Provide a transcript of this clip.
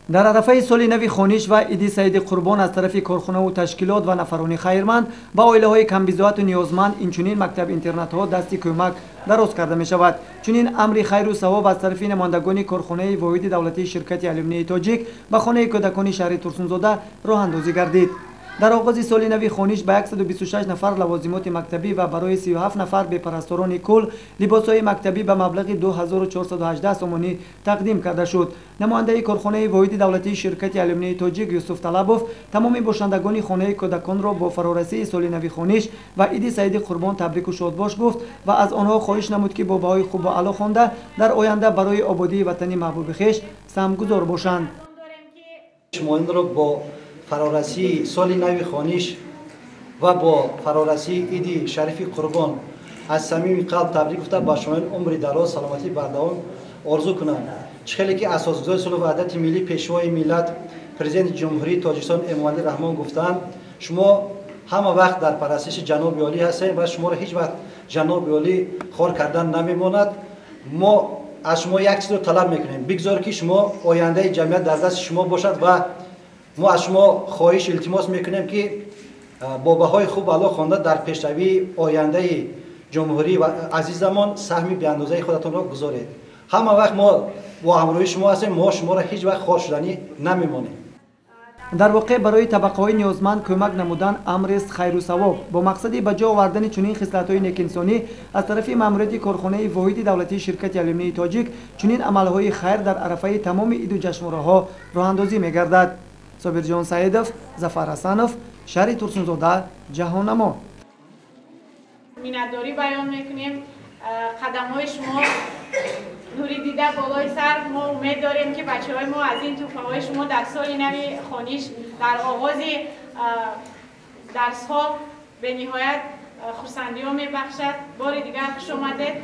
Дар арафаи соли нави хониш ва иди Саиди Қурбон аз тарафи корхонаву ташкилот ва нафарони хайрманд ба оилаҳои камбизоату ниёзманд, инчунин мактаб-интернатҳо дасти кӯмак дароз карда мешавад. Чунин амри хайру савоб аз тарафи намояндагони корхонаи воҳиди давлатии ширкати алюминии тоҷик ба хонаи кӯдакони шаҳри Турсунзода роҳандозӣ гардид. Дар оғози соли нави хониш ба 126 нафар лавозимоти мактабӣ ва барои 37 нафар бепарасторони кул либосҳои мактабӣ ба маблағи 2418 сомонӣ тақдим карда шуд. Намояндаи корхонаи воҳиди давлатии ширкати алюминии тоҷик Юсуф Талабов тамоми бошандагони хонаи кӯдаконро бо фарорасии соли нави хониш ва иди Саиди Қурбон табрику шодбош гуфт ва аз онҳо хоҳиш намуд, ки бо баҳои хубу аъло хонда, дар оянда барои ободии ватани маҳбуби хеш саҳмгузор бошанд. Шумоинро бо фарорасии соли нави хониш ва бо фарорасии иди шарифи Қурбон аз самими қалб табрик гуфта, ба шумоён умри дароз, саломатии бардавом орзу кунам. Чӣ хеле ки асосгузори сулҳу ваҳдати миллӣ, Пешвои миллат, Президенти Ҷумҳурии Тоҷикистон Эмомалӣ Раҳмон гуфтанд, шумо ҳама вақт дар парастиши ҷаноби олӣ ҳастем ва шуморо ҳеҷ вақт ҷаноби олӣ хор кардан намемонад. Мо аз шумо як чизро талаб мекунем: бигзор, ки шумо ояндаи ҷамъият дар дасти шумо бошад, ва мо аз шумо хоҳиш, илтимос мекунем, ки бо баҳои хуб аъло хонда, дар пешравии ояндаи ҷумҳурӣ ва азизамон саҳми беандозаи худатонро гузоред. Ҳама вақт мо бо ҳамроҳии шумо ҳастем, мо шуморо ҳеҷ вақт хор шуданӣ намемонем. Дар воқеъ, барои табақаҳои ниёзманд кӯмак намудан амрест хайру савоб. Бо мақсади ба ҷо овардани чунин хислатҳои некинсонӣ аз тарафи маъмурияти корхонаи воҳиди давлатии ширкати алюминии тоҷик чунин амалҳои хайр дар арафаи тамоми иду ҷашнвораҳо роҳандозӣ мегардад. Собирҷон Саидов, Зафар Ҳасанов, шаҳри Турсунзода, Ҷаҳоннамо. Миннатдорӣ баён мекунем. Қадамҳои шумо нури дида болои сар. Мо умед дорем, ки бачаҳои мо аз ин туҳфаҳои шумо дар соли нави хониш, дар оғози дарсҳо бениҳоят хурсандиҳо мебахшад. Бори дигар хуш омадед.